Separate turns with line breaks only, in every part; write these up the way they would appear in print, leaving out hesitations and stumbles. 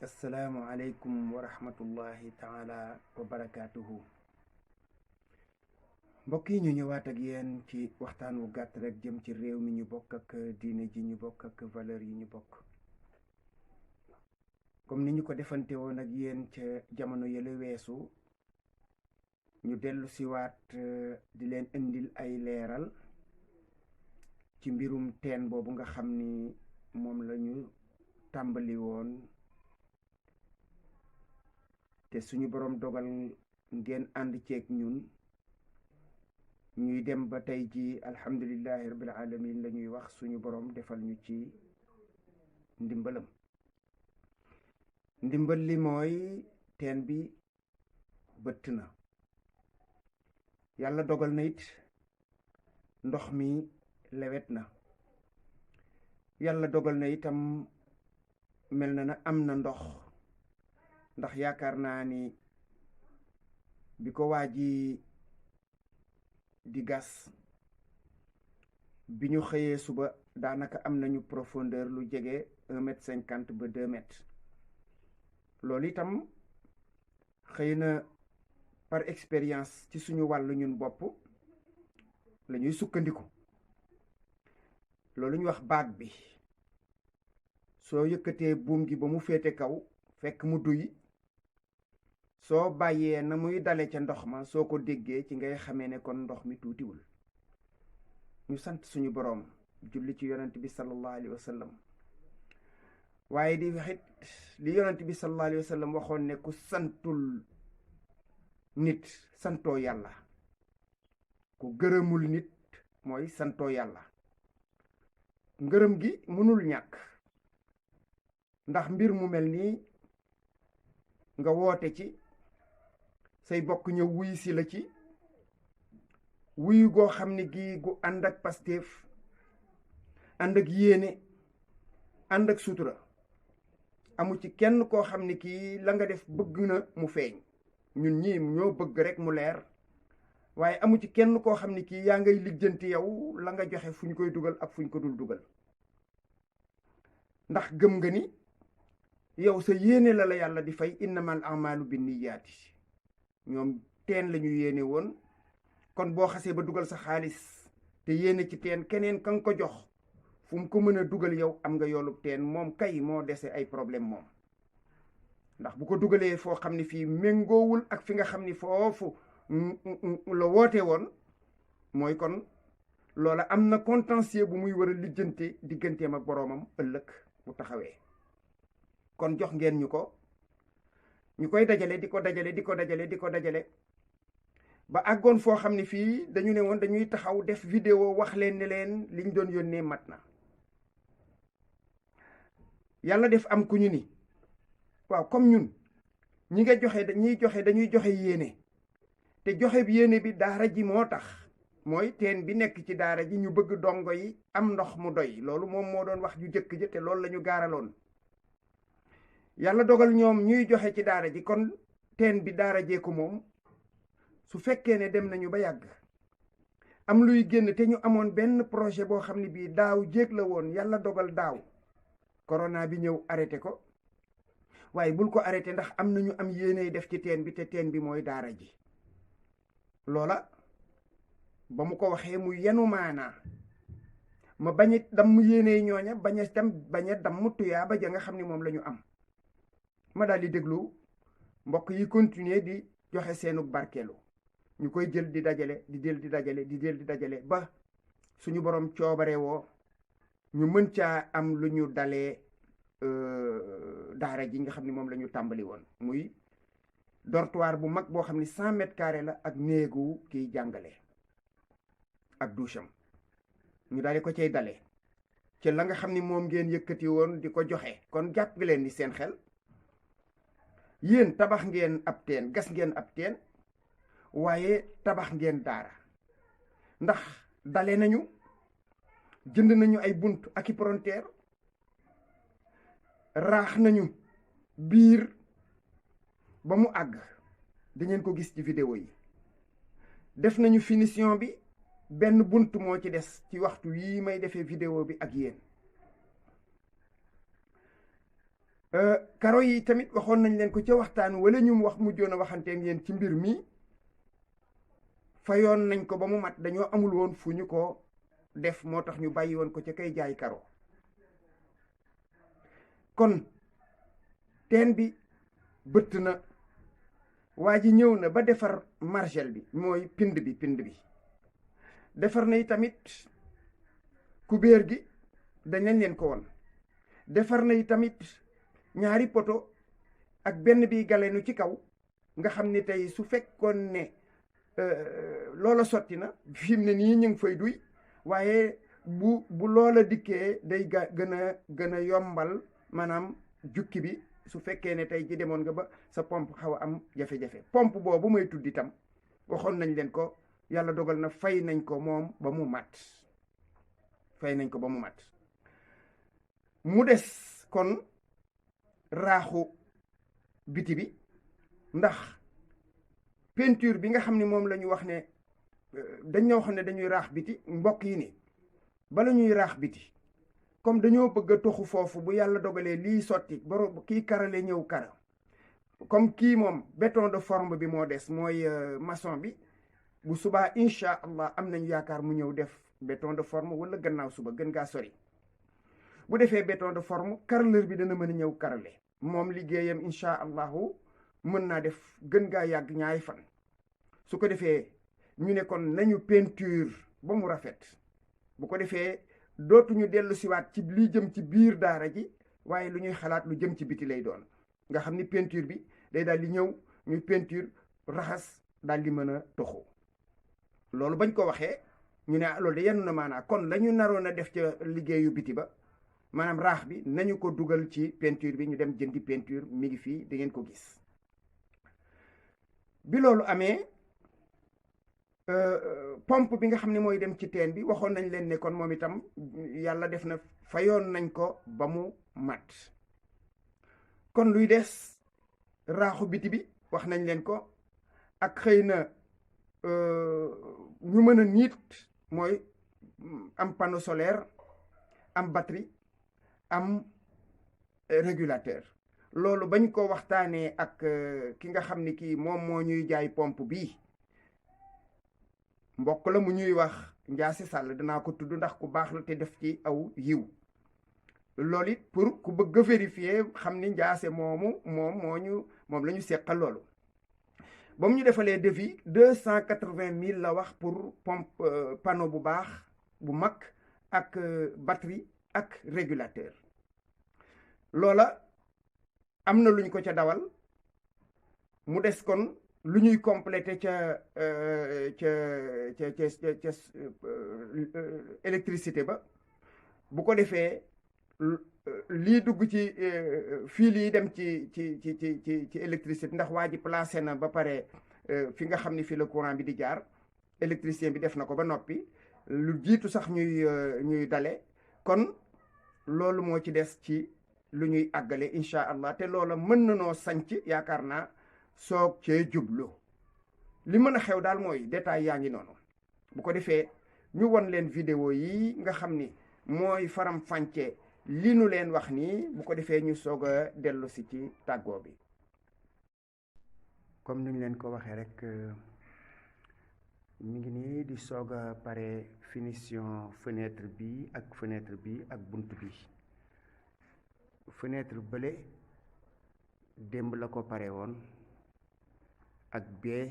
assalaamu aleykum wa rahmatullahi taala wa barakaatuhu. mbokk yi ñu ñëwaat ak yéen ci waxtaan wu gàtt rek jëm ci réew mi ñu bokk ak diine ji ñu bokk ak valeur yi ñu bokk, comme ni ñu ko defante woon ak yéen ca jamono yële weesu. ñu dellu siwaat di leen indil ay leeral ci mbirum teen boobu nga xam ni moom la ñu tàmbali woon te suñu boroom dogal ngeen ànd ceeg ñun ñuy dem ba tey ji alhamdulillahi rabbil alamin la ñuy wax suñu boroom defal ñu ci ndimbalam. ndimbal li mooy teen bi bëtt na. yàlla dogal na it ndox mi lewet na. yàlla dogal na itam mel na am na ndox, ndax yaakaar naa ni bi ko waa ji di gas bi ñu xëyee suba daanaka am nañu profondeur lu jege 1,50 m ba 2 mètres. loolu itam xëy na par expérience ci suñu wàllu ñun bopp la ñuy sukkandiku. loolu ñu wax baag bi soo yëkkatee buum gi ba mu féete kaw fekk mu duy, soo bàyyee na muy dale ca ndox ma soo ko déggee ci ngay xamee ne kon ndox mi tuutiwul. ñu sant suñu boroom julli ci yonent bi sallallahu alayhi wa sallam, waaye di waxit li yonent bi sallallahu alayhi wa sallam waxoon ne ku santul nit santoo yàlla, ku gërëmul nit mooy santoo yàlla. ngërëm gi mënul ñàkk, ndax mbir mu mel nii nga woote ci say bokk ñëw wuyu si la ci wuyu goo xam ne gii gu ànd ak pasteef, ànd ak yéene, ànd ak sutura. amu ci kenn koo xam ne kii la nga def bëgg na mu feeñ. ñun ñii ñoo bëgg rek mu leer, waaye amu ci kenn koo xam ne kii yaa ngay lijjanti yow la nga joxe fu ñu koy dugal ak fu ñu ko dul dugal. ndax gëm nga ni yow sa yéene la yàlla di fay, innamal a'malu binniyaati. ñoom teen la ñu yéene woon, kon boo xasee ba dugal sa xaalis te yéene ci teen, keneen ka nga ko jox fu mu ko mën a dugal yow am nga yoolub teen. moom kay moo dese ay problème moom, ndax bu ko dugalee foo xam ne fii méngoowul ak fi nga xam ni foofu la woote woon, mooy kon loola am na contentieux bu muy war a lijjante digganteem ak boroomam ëllëg bu taxawee. kon jox ngeen ñu ko, ñu koy dajale di ko dajale ba àggoon foo xam ne fii dañu ne woon dañuy taxaw def vidéo wax leen ne leen liñ doon yónnee mat na. yàlla def am ku ñu ni waaw comme ñun ñi nga joxe dañuy joxe yéene, te joxe bi yéene bi daara ji moo tax, mooy teen bi nekk ci daara ji ñu bëgg dongo yi am ndox mu doy. loolu moom moo doon wax ju jëkk ja, te loolu la ñu gaaraloon. yàlla dogal ñoom ñuy joxe ci daara ji, kon teen bi daara jee ko moom. su fekkee ne dem nañu ba yàgg am luy génn, te ñu amoon benn projet boo xam ne bii daaw jéeg la woon, yàlla dogal daaw corona bi ñëw arrêté ko. waaye bul ko arrêté ndax am nañu am yéene def ci teen bi, te teen bi mooy daara ji. loola ba mu ko waxee mu yenu maanaa, ma bañ a damm yéene ñooña, bañ a damm tuyaaba ja nga xam ne moom la ñu am. ma daal di déglu mbokk yi continuer di joxe seenu barkeelu, ñu koy jël di dajale di dajale ba suñu borom coobare woo ñu mën caa am lu ñu dalee daara ji nga xam ne moom la ñu tàmbali woon, muy dortoir bu mag boo xam ne 100 mètres carrés la, ak néegu kiy jàngale ak doucham. ñu daal di ko cay dalee ci la nga xam ni moom ngeen yëkkati woon di ko joxe. kon jàpp leen ni seen xel, yéen tabax ngeen ab teen, gas ngeen ab teen, waaye tabax ngeen daara. ndax dale nañu, jënd nañu ay bunt ak i frontière, raax nañu biir ba mu àgg, dangeen ko gis ci vidéo yi. def nañu finition bi, benn bunt moo ci des ci waxtu yii may defee vidéo bi ak yéen. karo yi tamit waxoon nañ leen ko ca waxtaan wala ñu wax mujjoon a waxanteeg yéen ci mbir mi fayoon nañ ko ba mu mat, dañoo amul woon fu ñu ko def moo tax ñu bàyyi woon ko ca kay jaay karo. kon teen bi bëtt na, waa ji ñëw na ba defar margelle bi, mooy pind bi defar na tamit kubéer gi, dañ leen ko woon. defar na tamit ñaari poto ak benn bi galenu ci kaw, nga xam ni tey su fekkoon ne loola sotti na fi mu ne nii ñu ngi fay duy, waaye bu loola dikkee day gën a yombal maanaam jukki bi su fekkee ne tey ji demoon nga ba sa pompe xaw a am jafe-jafe. pompe boobu may tudd itam waxoon nañ leen ko, yàlla dogal na fay nañ ko moom ba mu mat, mu des kon raaxu biti bi, ndax peinture bi nga xam ne moom la ñu wax ne dañoo xam ne dañuy raax biti. mbokk yi ni bala ñuy raax biti, comme dañoo bëgg a toxu foofu bu yàlla dogalee lii sotti borom kii karale ñëw kara, comme kii moom béton de forme bi moo des, mooy maçon bi, bu subaa incha allah am nañu yaakaar mu ñëw def béton de forme, wala gannaaw suba gën ngaa sori. bu defee béton de forme, carreleur bi dana mën a ñëw karale. moom liggéeyam incha allahu mën naa def gën gaa yàgg ñaari fan. su ko defee ñu ne kon nañu peinture ba mu rafet, bu ko defee dootuñu dellu siwaat ci li jëm ci biir daara ji, waaye lu ñuy xalaat lu jëm ci biti lay doon. nga xam ni peinture bi day daal di ñëw ñuy peinture raxas daal di mën a toxu. loolu bañ ko waxee ñu ne loolu de yenn na maanaa, kon la ñu naroon a def ca liggéeyu biti ba, maanaam raax bi nañu ko dugal ci peinture bi, ñu dem jëndi peinture, mi ngi fii da ngeen ko gis. bi loolu amee pompe bi nga xam ne mooy dem ci teen bi, waxoon nañ leen ne kon moom itam yàlla def na fayoon nañ ko ba mu mat. kon luy des raaxu biti bi wax nañ leen ko, ak xëy na ñu mën a niit, mooy am panneau solaire, am batterie, am régulateur. loolu bañ ko waxtaanee ak ki nga xam ni kii moom moo ñuy jaay pompe bii, mbokk la mu ñuy wax Njaase Sàll, danaa ko tudd ndax ku baax la te def ci aw yiw. loolu it pour ku bëgg a vérifier xam ni Njaase moom la ñu seqal loolu. ba mu ñu defalee devis 280 000 la wax pour pompe panneau bu baax bu mag ak batterie ak régulateur. loola am na luñ ko ca dawal, mu des kon lu ñuy complété ca électricité ba. bu ko defee lii dugg ci fil yi dem ci électricité, ndax waa ji placé na ba pare fi nga xam ni fii la courant bi di jaar, électricien bi def na ko ba noppi lu jiitu sax ñuy dale. kon loolu moo ci des ci lu ñuy àggale incha allah, te loola mën na noo sanc yaakaar naa soog cee jublu. li mën a xew daal mooy détail yaa ngi noonu. bu ko defee ñu won leen vidéo yi nga xam ni mooy faram fànce li nu leen wax nii, bu ko defee ñu soog a dellu si ci tàggoo bi. comme ni ñu leen ko waxee rek, ñu ngi nii di soog a pare finition fenêtre bi ak bunt bi. fenêtre bële démb la ko pare woon, ak bee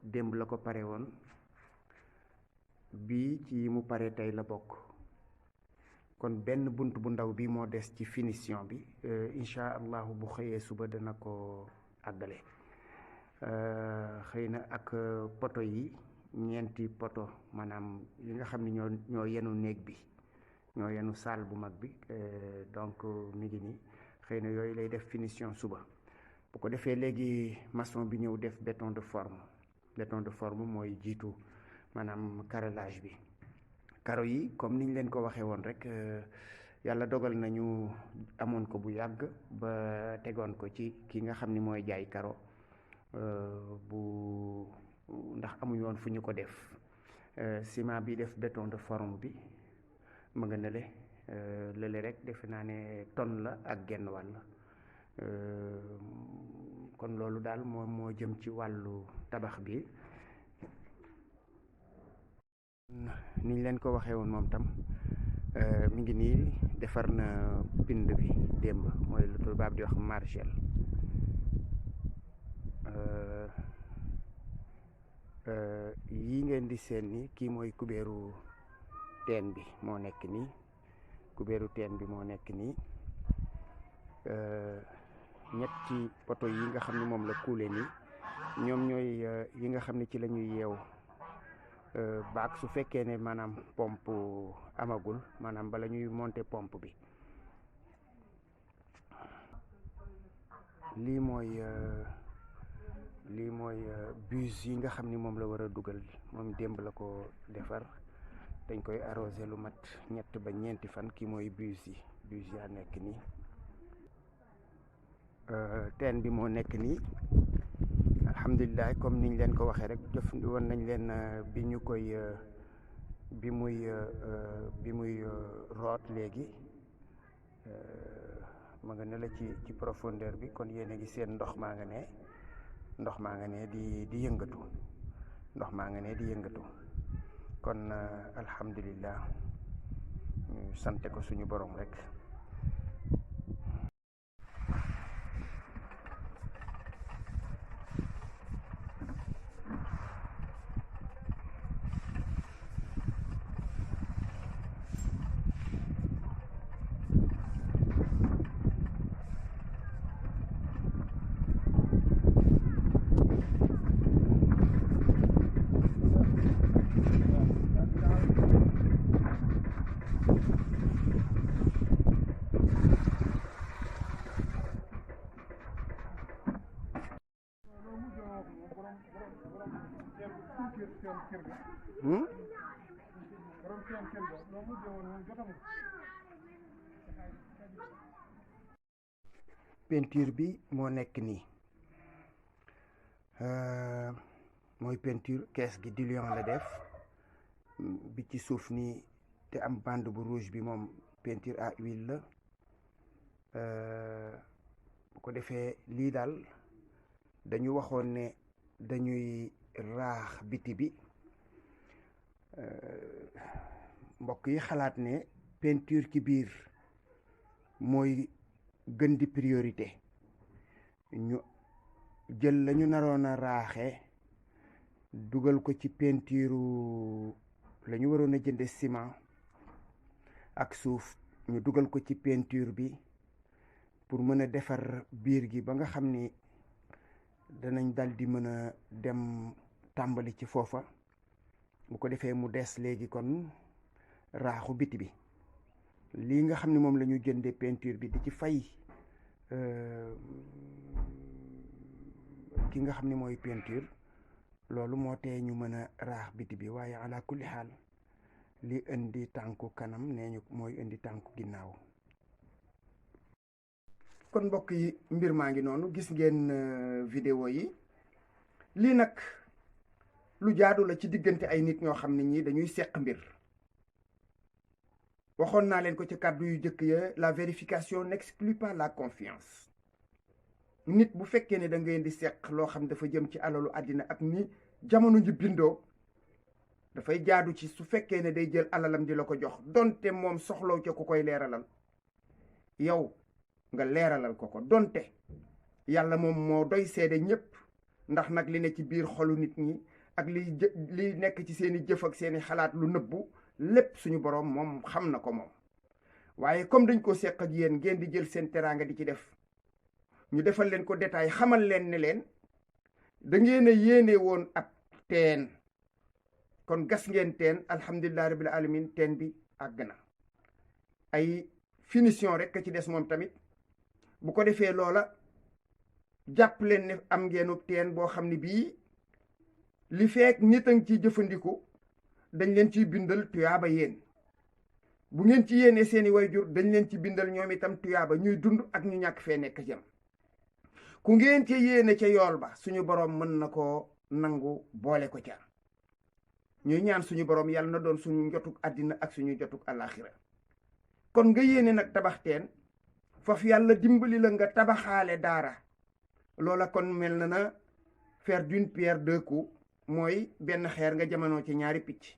démb la ko pare woon, bii ci mu pare tey la bokk. kon benn bunt bu ndaw bi moo des ci finition bi, incha allahu bu xëyee suba dana ko àggale. xëy na ak poto yi, ñeenti poto maanaam yi nga xam ne ñoo yenu néeg bi, ñoo yenu salle bu mag bi, donc mi ngi nii. xëy na yooyu lay def finition suba. bu ko defee léegi maçon bi ñëw def béton de forme mooy jiitu maanaam carrelage bi. karo yi comme niñ leen ko waxee woon rek, yàlla dogal nañu amoon ko bu yàgg ba tegoon ko ci ki nga xam ni mooy jaay karo, ndax amuñu woon fu ñu ko def. ciment bi def béton de forme bi ma nga nële lële rek defe naa ne tonne la ak genn wàll. kon loolu daal moo jëm ci wàllu tabax bi. niñ leen ko waxee woon moom tam mi ngi nii defar na pind bi démb, mooy lu tubaab di wax margelle. yi ngeen di seen ni kii mooy kubéeru teen bi moo nekk nii, kubéeru teen bi moo nekk nii. ñetti poto yi nga xam ne moom la kuule nii ñoom ñooy yi nga xam ne ci la ñuy yeew baak su fekkee ne maanaam pompe amagul, maanaam bala ñuy monter pompe bi. lii mooy buse yi nga xam ni moom la war a dugal, moom démb la ko defar. dañ koy arrosé lu mat 3 ba 4 fan. kii mooy buse yaa nekk nii. teen bi moo nekk nii. alhamdulilah, comme niñ leen ko waxee rek jëf woon nañ leen bi muy root léegi ma nga ne la ci profondeur bi. kon yéen a ngi seen ndox maa nga ne di yëngatu, ndox maa nga ne di yëngatu. kon alhamdulilah, ñu sante ko suñu borom rek. peinture bi moo nekk nii, mooy peinture. kees gi diluant la def, bi ci suuf nii te am bande bu rouge bi moom peinture à huile la. bu ko defee lii daal dañu waxoon ne dañuy raax biti bi. mbokk yi xalaat ne peinture ci biir mooy gën di priorité, ñu jël lañu naroon a raaxe dugal ko ci peinture, la ñu waroon a jënde ciment ak suuf, ñu dugal ko ci peinture bi pour mën a defar biir gi ba nga xam ni danañ dal di mën a dem tàmbali ci foofa. bu ko defee mu des léegi kon raaxu biti bi. lii nga xam ne moom la ñu jënde peinture bi di ci fay ki nga xam ne mooy peinture, loolu moo tee ñu mën a raax biti bi. waaye ala kulli xaal li indi tànku kanam nee ñu mooy indi tànku ginnaaw. kon mbokk yi, mbir maa ngi noonu, gis ngeen vidéo yi. lii nag lu jaadu la ci diggante ay nit ñoo xam ne ñii dañuy seq mbir. waxoon naa leen ko ci kàddu yu jëkk ya, la vérification n'exclut pas la confiance. nit bu fekkee ne da ngeen di seq loo xam dafa jëm ci alalu àddina ak ni jamono ji bindoo, dafay jaadu ci su fekkee ne day jël alalam di la ko jox, donte moom soxlaw ca ku koy leeralal, yow nga leeralal ko donte yàlla moom moo doy seede ñépp. ndax nag li ne ci biir xolu nit ñi ak li nekk ci seeni jëf ak seeni xalaat lu nëbbu lépp suñu borom moom xam na ko moom. waaye comme dañ ko seq ak yéen ngeen di jël seen teraanga di ci def, ñu defal leen ko détail, xamal leen ne leen da ngeen a yéene woon ab teen, kon gas ngeen teen. alhamdulilah rabbil alamin, teen bi àgg na. ay finition rek ci des moom tamit. bu ko defee loola jàpp leen ne am ngeenu teen boo xam ne bii li feek nit a ngi ciy jëfandiku dañ leen ciy bindal tuyaaba yéen. bu ngeen ci yéenee seeni wayjur dañ leen ci bindal ñoom itam tuyaaba, ñuy dund ak ñu ñàkk fee nekk jëm. ku ngeen ci yéene ca yool ba suñu borom mën na koo nangu boole ko ca. ñuy ñaan suñu borom yàlla na doon suñu njotug àddina ak suñu jotug àllaaxira. kon nga yéene nag tabax teen, faf yàlla dimbali la nga tabaxaale daara loola kon mel na faire d'une pierre deux coups mooy benn xeer nga jamono ci ñaari picc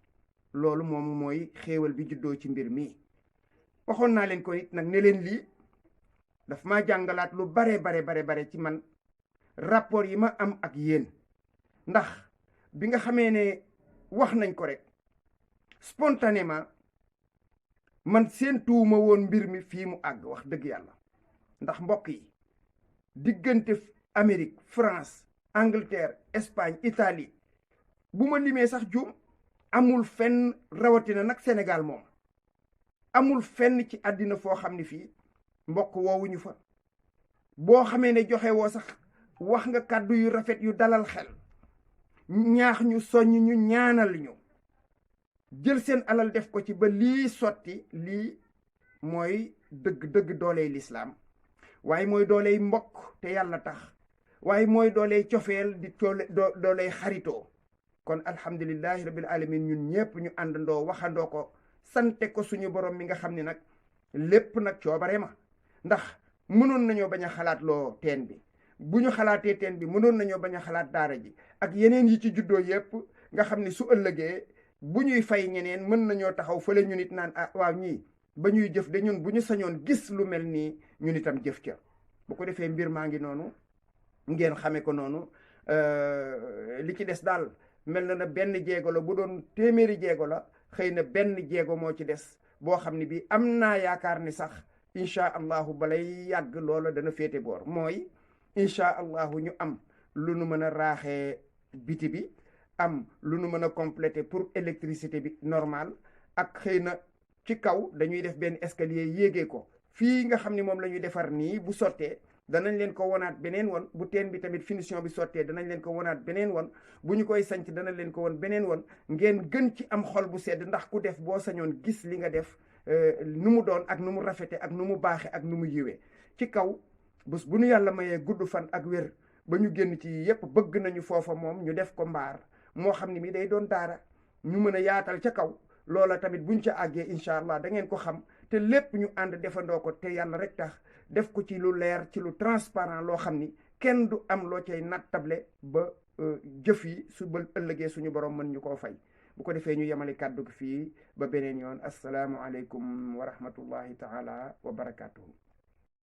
loolu moom mooy xéewal bi juddoo ci mbir mi waxoon naa leen ko it nag ne leen lii daf ma jàngalaat lu bare ci man rapport yi ma am ak yéen ndax bi nga xamee ne wax nañ ko rek spontanément man seen tuuma woon mbir mi fii mu àgg wax dëgg yàlla ndax mbokk yi diggante Amérique France Angleterre Espagne Italie bu ma limee sax juum amul fenn rawatina nag Sénégal moom amul fenn ci àddina foo xam ne fii mbokk woowuñu fa boo xamee ne joxe woo sax wax nga kàddu yu rafet yu dalal xel ñaax ñu soññ ñu ñaanal ñu jël seen alal def ko ci ba lii sotti lii mooy dëgg dooley lislaam waaye mooy dooley mbokk te yàlla tax waaye mooy dooley cofeel di dooley xaritoo kon alhamdulillahi rabbil alamin ñun ñépp ñu àndandoo waxandoo ko sante ko suñu borom mi nga xam ne nag lépp nag coobare ma ndax mënoon nañoo bañ a xalaat loo teen bi bu ñu xalaatee teen bi mënoon nañoo bañ a xalaat daara ji ak yeneen yi ci juddoo yépp nga xam ne su ëllëgee bu ñuy fay ñeneen mën nañoo taxaw fële ñu nit naan ah waaw ñii ba ñuy jëf de ñun bu ñu sañoon gis lu mel nii ñun itam jëf ca bu ko defee mbir maa ngi noonu ngeen xame ko noonu li ci des daal mel na benn jéego la bu doon téeméeri jéego la xëy na benn jéego moo ci des boo xam ne bii am naa yaakaar ni sax incha allahu balay yàgg loola dana féete boor mooy incha allahu ñu am lu nu mën a raaxee biti bi am lu nu mën a compléter pour électricité bi normal ak xëy na ci kaw dañuy def benn escalier yéegee ko fii nga xam ne moom la ñuy defar nii bu sottee danañ leen ko wonaat beneen woon bu teen bi tamit finition bi sottee danañ leen ko wonaat beneen woon bu ñu koy sanc danañ leen ko won beneen woon ngeen gën ci am xol bu sedd ndax ku def boo sañoon gis li nga def nu mu doon ak nu mu rafete ak nu mu baaxe ak nu mu yiwee ci kaw bés bu nu yàlla mayee gudd fan ak wér ba ñu génn ci yépp bëgg nañu foofa moom ñu def ko mbaar moo xam ne mi day doon daara ñu mën a yaatal ca kaw loola tamit buñ ca àggee incha allah da ngeen ko xam te lépp ñu ànd defandoo ko te yàlla rek tax def ko ci lu leer ci lu transparent loo xam ni kenn du am loo cay nattable ba jëf yi su ba ëllëgee suñu borom mën ñu koo fay bu ko defee ñu yemale kàddu gi fii ba beneen yoon asalaamu aleykum wa rahmatullahi taala wa barakatuhu